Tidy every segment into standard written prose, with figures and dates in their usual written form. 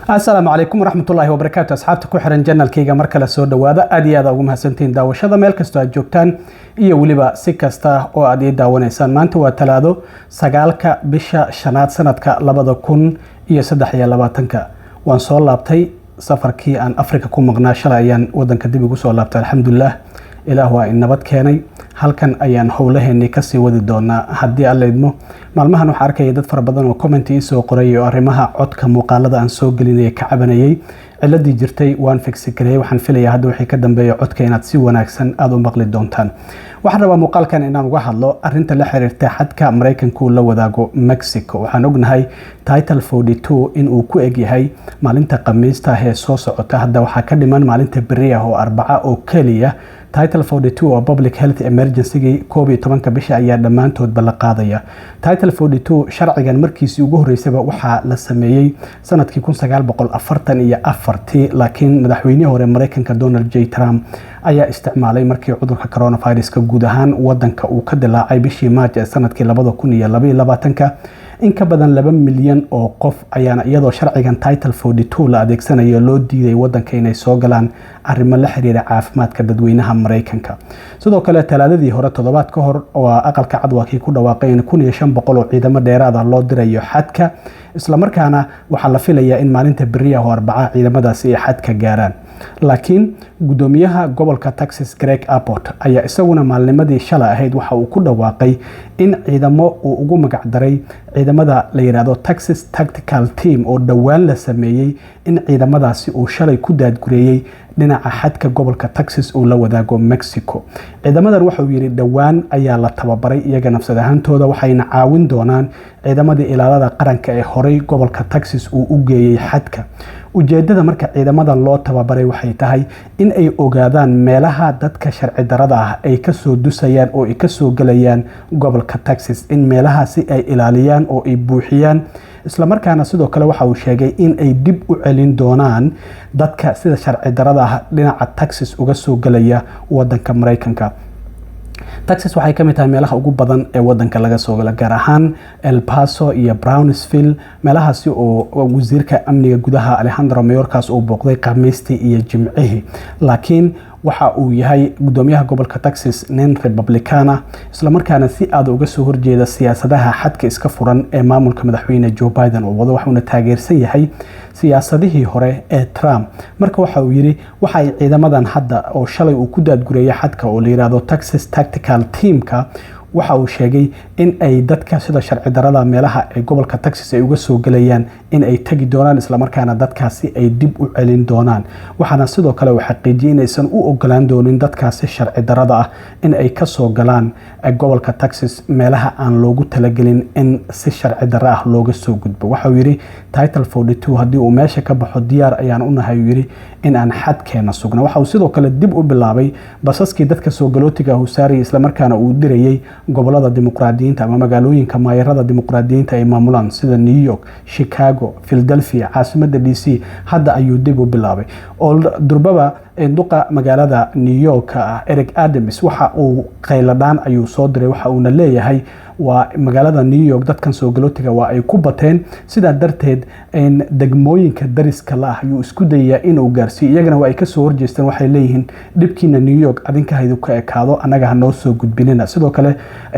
Asalaamu calaykum waraxmatullaahi wabarakaatu. Asxaabta ku xiran channelkayga, mar kale soo dhawaada. Aad iyo aad ugu mahadsantihiin daawashada meel kastoo aad joogtaan iyo weliba si kasta oo aad ii daawanaysaan. Maanta waa Talaado, 9-ka bisha shanaad, sanadka 2023-ka. Waan soo laabtay safarkii aan Afrika ku maqnaa. Shalay ayaan wadanka dib igu soo laabtay, alxamdulilah. Ilaah waa in nabad keenay. Halkan ayaan howlaheenii kasii wadi doonaa haddii Alla idmo. Maalmahan waxaa arkaya dad fara badan oo comment iisoo qoray oo arrimaha codka muuqaalada aan soo gelinaya ka cabanayay. Ciladii jirtay waan fix gareeyay. Waxaan filayaa hadda wixii ka dambeeya codka inaad si wanaagsan aada u maqli doontaan. Waxaan rabaa muuqaalkan inaan uga hadlo arinta la xiriirta xadka Maraykanku la wadaago Mexico. Waxaan ognahay Title 42 inuu ku egyahay maalinta Khamiista ee soo socota. Hadda waxaa ka dhiman maalinta beri ah oo Arbaca oo keliya. Title 42 oo public health emergency 11-ka bisha ayaa dhammaantoodba la qaadaya. Title 42 sharcigan markiisii ugu horreysaba waxaa la sameeyey sanadkii 1944-tii, laakiin madaxweynihii hore Maraykanka Donald J Trump ayaa isticmaalay markii cudurka coronaviruska guud ahaan wadanka uu ka dilaacay bishii Maarj ee sanadkii 2022-ka. In ka badan 2 milyan oo qof ayaana iyadoo sharcigan Title 42 la adeegsanayo loo diiday wadanka inay soo galaan, arrimo la xiriira caafimaadka dadweynaha Maraykanka. Sidoo kale, Talaadadii hore, toddobaad ka hor, waa Aqalka Cad waa kii ku dhawaaqay in 1500 oo ciidamo dheeraada loo dirayo xadka, islamarkaana waxaa la filayaa in maalinta beriya oo Arbaca ciidamadaasi ay xadka gaaraan. Laakiin gudoomiyaha gobolka Texas, Greg Abbott, ayaa isaguna maalnimadii shalay ahayd waxa uu ku dhawaaqay in ciidamo uu ugu magacdaray ciidamada la yidhaahdo Texas Tactical Team oo dhowaan la sameeyey, in ciidamadaasi uu shalay ku daadgureeyey dhinaca xadka gobolka Texas uu la wadaago Mexico. Ciidamadan waxauu yidhi dhowaan ayaa la tababaray iyaga nafsad ahaantooda, waxayna caawin doonaan ciidamadii ilaalada qaranka ee horey gobolka Texas uu u geeyey xadka. Ujeedada marka ciidamadan loo tababaray waxay tahay in ay ogaadaan meelaha dadka sharci darada ah ay kasoo dusayaan oo ay kasoo gelayaan gobolka Texas, in meelahaasi ay ilaaliyaan oo ay buuxiyaan. Islamarkaana sidoo kale waxa uu sheegay in ay dib u celin doonaan dadka sida sharci darada ah dhinaca Texas uga soo gelaya wadanka Maraykanka. Texas waxay ka mid tahay meelaha ugu badan ee wadanka laga soo galo, gaar ahaan El Paso iyo Brownsville, meelahaasi oo wasiirka amniga gudaha Alejandro Mayorkas uu booqday Khamiistii iyo Jimcihii. Laakiin waxa uu yahay gudoomiyaha gobolka Texas nin Republican ah, islamarkaana si aada uga soo horjeeda siyaasadaha xadka iska furan ee maamulka madaxweyne Joe Biden uu wado, waxuuna taageersan yahay siyaasadihii hore ee Trump. Marka waxa uu yidhi waxa ay ciidamadan hadda oo shalay uu ku daadgureeyay xadka oo la yidhaahdo Texas Tactical Teamka, waxa uu sheegay in ay dadka sida sharci darada meelaha ee gobolka Texas ay uga soo gelayaan in ay tegi doonaan, islamarkaana dadkaasi ay dib u celin doonaan. Waxaana sidoo kale uu xaqiijiyey inaysan u ogolaan doonin dadkaasi sharci darada ah in ay kasoo galaan gobolka Texas meelaha aan loogu talagelin in si sharci darro ah looga soo gudbo. Waxa uu yidhi Title 42 haddii uu meesha ka baxo, diyaar ayaan u nahay, uu yidhi, in aan xadkeena sugno. Waxa uu sidoo kale dib u bilaabay basaskii dadka soo galootiga uu saarayay, islamarkaana uu dirayay gobolada Dimuqraadiyiinta ama magaalooyinka maayarada Dimuqraadiyiinta ay maamulaan, sida New York, Chicago, Philadelphia, caasimada DC. Hadda ayuu dib u bilaabay oo durbaba duqa magaalada New York ah Eric Adams waxa uu qayladhaan ayuu soo diray. Waxa uuna leeyahay waa magaalada New York dadkan soo galootiga waa ay ku bateen, sidaa darteed degmooyinka dariska la ah ayuu isku dayayaa inuu gaarsiiyo. Iyagana waa ay kasoo horjeesteen. Waxay leeyihiin dhibkiina New York adinka haydu ka ekaado, annaga ha noo soo gudbinina. Sidoo kale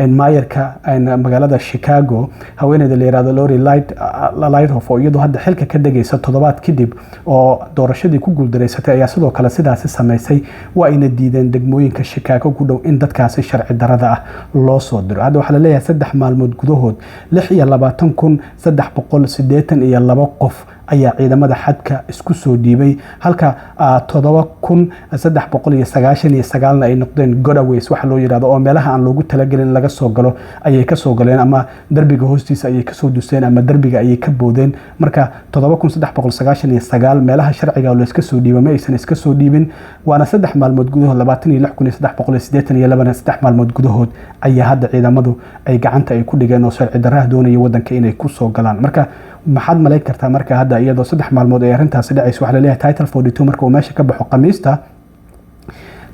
maayarka magaalada Chicago, haweeneyda la yirahdo Lori Lightfoot, oo iyadoo hadda xilka ka degaysa toddobaad kadib oo doorashadii ku guuldareysatay, ayaa sidoo kale sidaasi samaysay. Waa ayna diideen degmooyinka Chicago ku dhow in dadkaasi sharci darada ah loo soo diro. Hadda waxaa laleeyahay 3 maalmood gudahood 26,382 qof ayaa ciidamada xadka isku soo dhiibay, halka 7399-na ay noqdeen gotaways waxa loo yirahdo, oo meelaha aan loogu talagelin laga soo galo ayay kasoo galeen, ama derbiga hoostiisa ayay kasoo duseen, ama derbiga ayay ka boodeen. Marka 7399 meelaha sharciga layska soo dhiiba ma aysan iska soo dhiibin, waana 3 maalmood gudahood. 26,382-na 3 maalmood gudahood ayaa hadda ciidamadu ay gacanta ay ku dhigeen oo sharci darraha doonaya wadanka inay kusoo galaan. Marka maxaad malayn kartaa marka hadda iyadoo 3 maalmood ay arrintaasi dhacayso? Waxaa laleeyahay Title 42 marka uu meesha ka baxo Khamiista,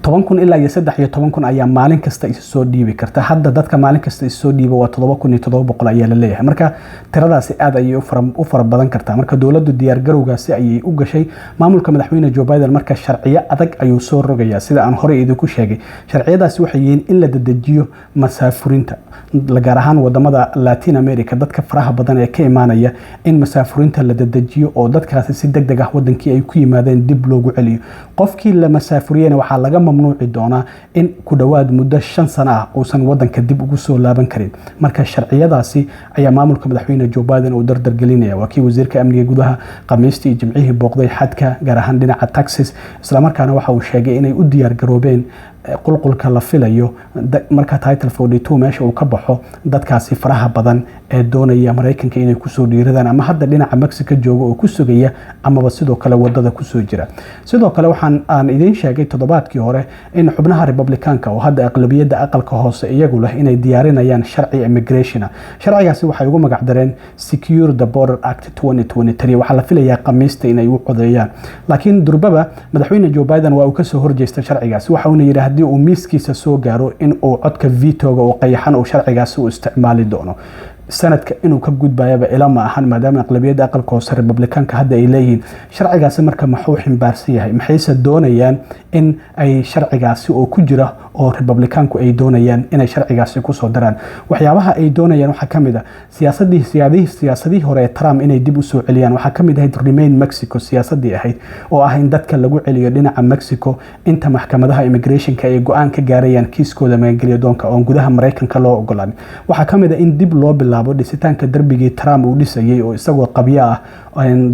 10,000 ilaa iyo 13,000 ayaa maalin kasta isu soo dhiibi karta. Hadda dadka maalin kasta isu soo dhiiba waa 7700 ayaa la leeyahay. Marka tiradaasi aad ayay u fara badan kartaa. Marka dowladdu diyaargarowgaasi ayay u gashay. Maamulka Madaxweyne Joe Biden marka sharciyo adag ayuu soo rogayaa, sida aan horey idinku sheegay. Sharciyadaasi waxay yihiin in la dedejiyo masaafurinta, gaar ahaan wadamada Latin America dadka faraha badan ee ka imaanaya, in masaafurinta la dedejiyo oo dadkaasi si deg deg ah wadankii ay ku yimaadeen dib loogu celiyo. Qofkii la masaafuriyena waxaa laga mamnuuci doonaa in ku dhowaad muddo 5 sano ah uusan wadanka dib ugu soo laaban karin. Marka sharciyadaasi ayaa maamulka Madaxweyne Joe Biden uu dardargelinaya. Waa kii wasiirka amniga gudaha Khamiistii iyo Jimcihii booqday xadka, gaar ahaan dhinaca Texas, islamarkaana waxa uu sheegay inay u diyaar garoobeen qulqulka la filayo marka Title 42 meesha uu ka baxo, dadkaasi faraha badan ee doonaya Maraykanka inay kusoo dhiiradaan, ama hadda dhinaca Mexico jooga oo ku sugaya, amaba sidoo kale wadada kusoo jira. Sidoo kale waxaan aan idiin sheegay toddobaadkii hore in xubnaha Republicaanka oo hadda aqlabiyadda aqalka hoose iyagu leh inay diyaarinayaan sharci immigration. Sharcigaasi waxay ugu magac dareen Secure the Border Act 2023. Waxaa la filayaa Khamiista inay u codeeyaan, laakiin durbaba Madaxweyne Joe Biden waa uu kasoo horjeestay sharcigaasi. Waxa uuna yidhi haddii uu miiskiisa soo gaaro in uu codka vetoga oo qayaxan uu sharcigaasi u isticmaali doono. Sanadka inuu ka gudbayaba ila ma ahan, maadaama aqlabiyadda aqalka hoose Republikaanka hadda ay leeyihiin. Sharcigaasi marka maxuu ximbaarsan yahay? Maxayse doonayaan in ay sharcigaasi oo ku jira oo Republikaanku ay doonayaan inay sharcigaasi kusoo daraan? Waxyaabaha ay doonayaan waxaa ka mid ah siyaasadii siyaadihii siyaasadihii hore ee Trump inay dib usoo celiyaan. Waxaa ka mid ahayd Remain Mexico siyaasadii ahayd, oo ah in dadka lagu celiyo dhinaca Mexico inta maxkamadaha immigrationka ay go-aan ka gaarayaan kiiskooda magangelya doonka, oon gudaha Maraykanka loo ogolaan. Waxaa ka mid ah in dib loo bilaabo dhisitaanka darbigii Trump uu dhisayay oo isagoo qabyo ah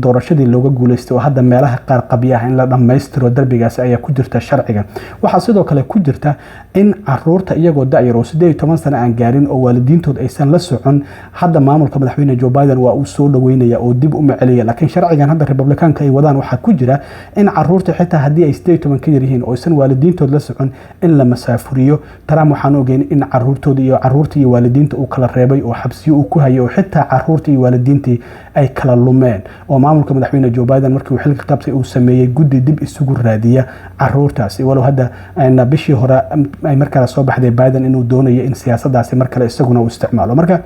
doorashadii looga guuleystay, oo hadda meelaha qaar qabyo ah, in la dhammaystiro darbigaasi ayaa ku jirta sharciga. Waxaa sidoo kale ku jirta in caruurta iyagoo da'yar oo 18 sano aan gaarin oo waalidiintood aysan la socon, hadda maamulka Madaxweyne Joe Biden waa uu soo dhaweynaya oo dib uma celiya, laakiin sharcigan hadda Republikaanka ay wadaan waxaa ku jira in caruurta xitaa haddii ay 18 ka yaryihiin oo aysan waalidiintood la socon in la masaafuriyo. Trump waxaan ogeyn in caruurtooda iyo caruurta iyo waalidiinta uu kala reebay oo xabsiyo uu ku hayay, oo xitaa caruurta iyo waalidiintii ay kala lumeen, oo maamulka Madaxweyne Joe Biden markii uu xilka qabtay uu sameeyey guddi dib isugu raadiya caruurtaasi, walow hadda bishii hore ay mar kale soo baxday Biden inuu doonayo in siyaasadaasi mar kale isaguna uu isticmaalo. Marka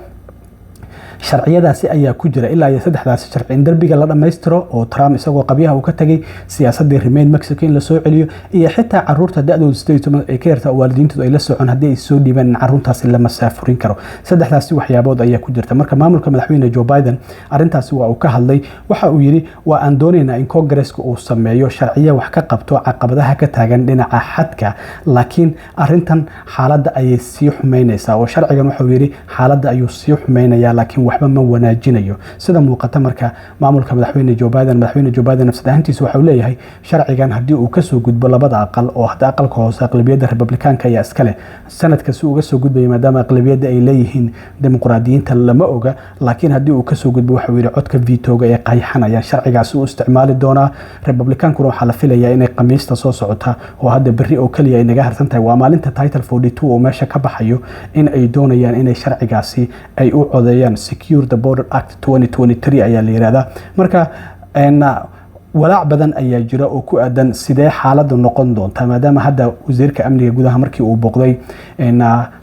sharciyadaasi ayaa ku jira, ilaa iyo saddexdaasi sharci: in derbiga la dhammaystiro oo Trump isagoo qabyaha uu ka tagay, siyaasadii Remain Mexico in lasoo celiyo, iyo xitaa caruurta da-dooda 18 ay ka yarta oo waalidiintoodu ay la socon, haddii ay soo dhiibaan in caruurtaasi la masaafurin karo. Saddexdaasi waxyaabood ayaa ku jirta. Marka maamulka Madaxweyne Joe Biden arrintaasi waa uu ka hadlay. Waxa uu yidhi waa aan doonaynaa in Congaresska uu sameeyo sharciyo wax ka qabto caqabadaha ka taagan dhinaca xadka, laakiin arrintan xaaladda ayay sii xumeynaysaa. Oo sharcigan wuxuu yidhi xaaladda ayuu sii xumeynayaa, laakiin waxba ma wanaajinayo sida muuqata. Marka maamulka Madaxweyne Joe Biden, Madaxweyne Joe Biden nafsad ahaantiisa waxa uu leeyahay sharcigan haddii uu kasoo gudbo labada aqal, oo hadda aqalka hoose aqlabiyadda Republikaanka ayaa iskale, sanadka si uga soo gudbaya maadaama aqlabiyadda ay leeyihiin Dimuqraadiyiinta lama oga, laakiin haddii uu kasoo gudbo, waxuu yidhi codka vetoga ee qayxanaya sharcigaasi u isticmaali doonaa. Republikaankuna waxaa la filayaa inay Khamiista soo socota, oo hadda berri oo keliya ay naga harsan tahay, waa maalinta Title 42 oo meesha ka baxayo, in ay doonayaan inay sharcigaasi ay u codeeyaan. Secure the Border Act 2023 ayaa la yihahdaa. Marka walaac badan ayaa jira oo ku aadan sidee xaaladdu noqon doonta, maadaama hadda wasiirka amniga gudaha markii uu booqday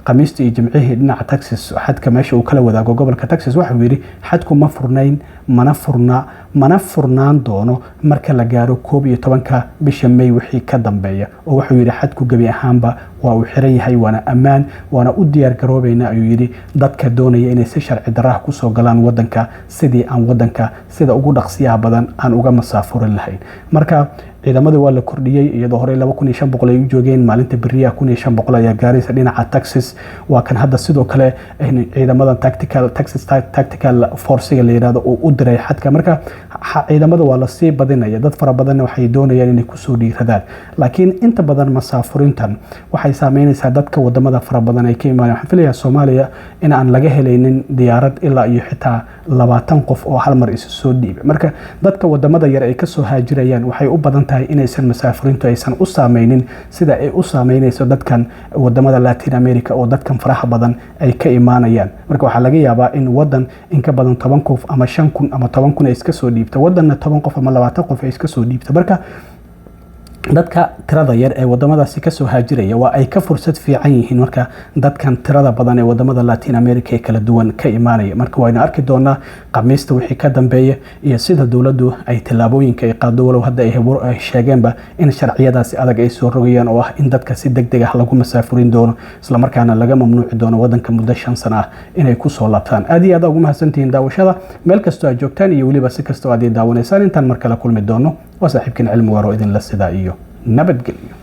Khamiistii iyo Jimcihii dhinaca Texas, xadka meesha uu kala wadaago gobolka Texas, waxauu yidhi xadku ma furnayn, mana furna, mana furnaan doono marka la gaaro 11-ka bisha May wixii ka dambeeya. Oo wuxuu yidhi xadku gebi ahaanba waa uu xiran yahay, waana ammaan, waana u diyaar garoobayna, ayuu yidhi, dadka doonaya inay si sharci daraha kusoo galaan wadanka, sidii aan wadanka sida ugu dhaqsiyaha badan aan uga masaafurin lahayn. Marka ciidamada waa la kordhiyey, iyadoo horey 2500 ay u joogeen. Maalinta beriyaha 1500 ayaa gaaraysa dhinaca Texas. Waa kan hadda sidoo kale ciidamadan tactical Texas Tactical Forcega la yirahdo uu u diray xadka. Marka ciidamada waa lasii badinaya, dad fara badanna waxay doonayaan inay kusoo dhiiradaan, laakiin inta badan masaafurintan waxay saameynaysaa dadka wadamada fara badan ay ka imaanayaan. Waxaan filayaa Soomaaliya in aan laga helaynin diyaarad ilaa iyo xitaa 20 qof oo hal mar isu soo dhiibay. Marka dadka wadamada yar ay kasoo haajirayaan waxay u badan tahay inaysan masaafurintu aysan u saameynin sida ay u saameynayso dadkan wadamada Latin America oo dadkan faraha badan ay ka imaanayaan. Marka waxaa laga yaabaa in wadan in ka badan 10 qof ama 5000 ama 10,000 ay iska soo dhiibto, wadanna 10 qof ama 20 qof ay iska soo dhiibto. Marka Dadka tirada yar ee wadamadaasi kasoo haajiraya waa ay ka fursad fiican yihiin marka dadkan tirada badan ee wadamada Latin America ee kala duwan ka imaanaya. Marka waynu arki doonaa Khamiista wixii ka dambeeya iyo sida dowladdu ay tillaabooyinka ay qaado, walow hadda ay sheegeenba in sharciyadaasi adag ay soo rogayaan, oo ah in dadka si deg deg ah lagu masaafurin doono, islamarkaana laga mamnuuci doono wadanka muddo 5 sano ah inay kusoo laabtaan. Aad iyo aad ugu mahadsantihiin daawashada meel kastoo aad joogtaan iyo weliba si kastoo aad ii daawanaysaan. Intaan mar kale kulmi doono, waa saaxiibkiin Cilmi Waaro, idinla sidaa iyo nabadgelyo.